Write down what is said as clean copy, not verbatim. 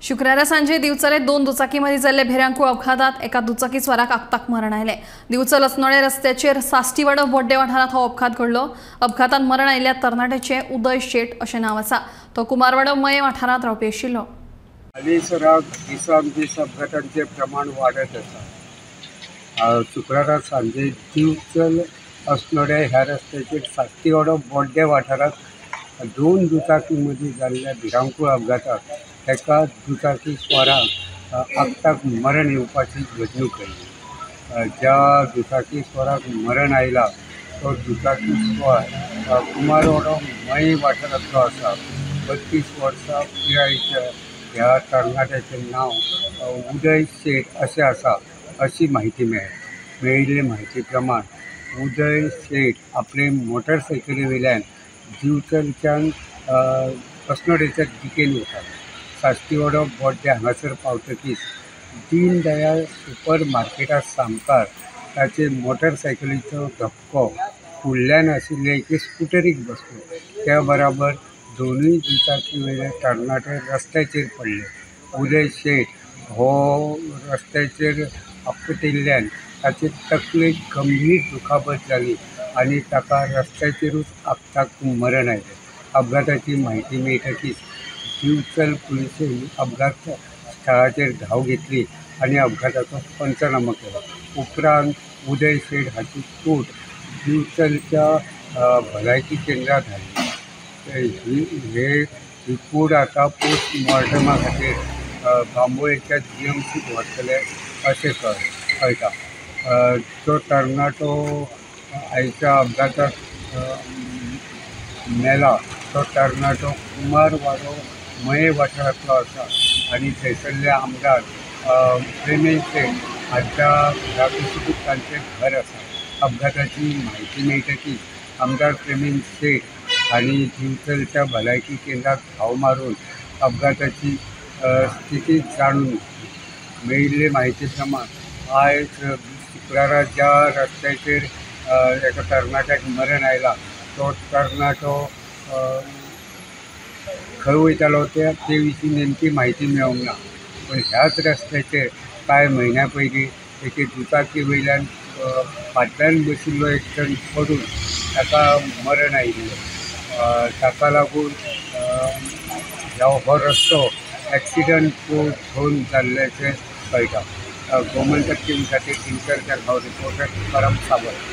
शुक्रारा सांजे दिवचले दोन दुचाकी जाल्ले भिरांकूळ अपघातात एका दुचाकी स्वाराक आक्ताक मरण आयलें। दिवचल असनोळे रस्त्याचेर साष्टीवाडो बोड्डे वाठारांत हो अपघात घडलो। अपघातांत मरण आयिल्ल्या तरणाट्याचें उदय शेट अशें नांव आसा। तो कुमारवाडो मये वाठारांत रावपी आशिल्लो। हालींसराक दिसान दीस अपघातांचें प्रमाण वाडत आसा। शुक्रारा सांजे दिवचल असनोळे ह्या रस्त्याचेर साष्टीवाडो बोड्डे वाठारांत दोन दुचाकी मदीं जाल्ल्या भिरांकूळ अपघातात एका दुचाकी स्वाराक आक्ताक मरण येवपाची घडणूक घडली। ज्या दुचाकी स्वाराक मरण आयला तो दुचाकी स्वार कुमारवाडो मये वाठारांतलो आसा। 32 वर्सां पिरायेच्या ह्या तरणाट्याचें नांव उदय शेट अशें आसा अशी म्हायती मेळ्ळी। मेळिल्ले म्हायती प्रमाण उदय शेट आपले मोटरसायकली वयल्यान दिवचलच्यान असनोडेच्या दिकेन वतालो। साष्टीवाडो बोड्डे हांगासर पावतकीच दीनदयाळ सुपर मार्केटा सामकार ताचे मोटरसायकलीचो धपको फुडल्यान आशिल्ले एके स्कुटरीक बसलो। त्या बराबर दोनूय दुचाकी वयले तरणाटे रस्त्याचेर पडले। उदय शेट हो रस्त्याचेर आपटिल्ल्यान ताचे तकलेक गंभीर दुखापत जाली आनी ताका रस्त्याचेरूच आपताक मरण आयलें। अपघाताची म्हायती मेळटकीच दिवचल पुलिसेन अपघात स्थळाचेर धांव घेतली आनी अपघाताचो पंचनामो केलो। उपरांत उदय शेट हाची कूड दिवचलच्या भलायकी केंद्रात धाडली। ही कूड आतां पोस्टमॉर्टमा खातीर बांबोळेच्या जीएमसीत व्हरतले अशें कळटा। तो तरणाटो आयच्या अपघातात मेला तो तरणाटो कुमारवाडो मये वाठारांतलो आसा आनी थंयसरले आमदार प्रेमेंद शेट हाच्या घरा कुशीकूच तांचें घर आसा। अपघाताची म्हायती मेळटकीच आमदार प्रेमेंद शेट हांणी दिवचलच्या भलायकी केंद्रात धांव मारून अपघाताची स्थिती जाणून घेतली। मेळिल्ले म्हायती प्रमाण आयज शुक्रारा ज्या रस्त्याचेर एका तरणाट्याक मरण आयला तो तरणाटो खंय वयतालो ते विशीं नेमकी म्हायती मेळूंक ना, पूण ह्याच रस्त्याचेर कांय म्हयन्या पयलीं एके दुचाकी वयल्यान फाटल्यान बशिल्लो एक जाण पडून ताका मरण आयिल्लें। ताका लागून हो रस्तो एक्सिडंट प्रोन जाल्ल्याचें कळटा। गोमंतक टीम खातीर दिवचलच्यान हांव रिपोर्टर तुकाराम सावंत।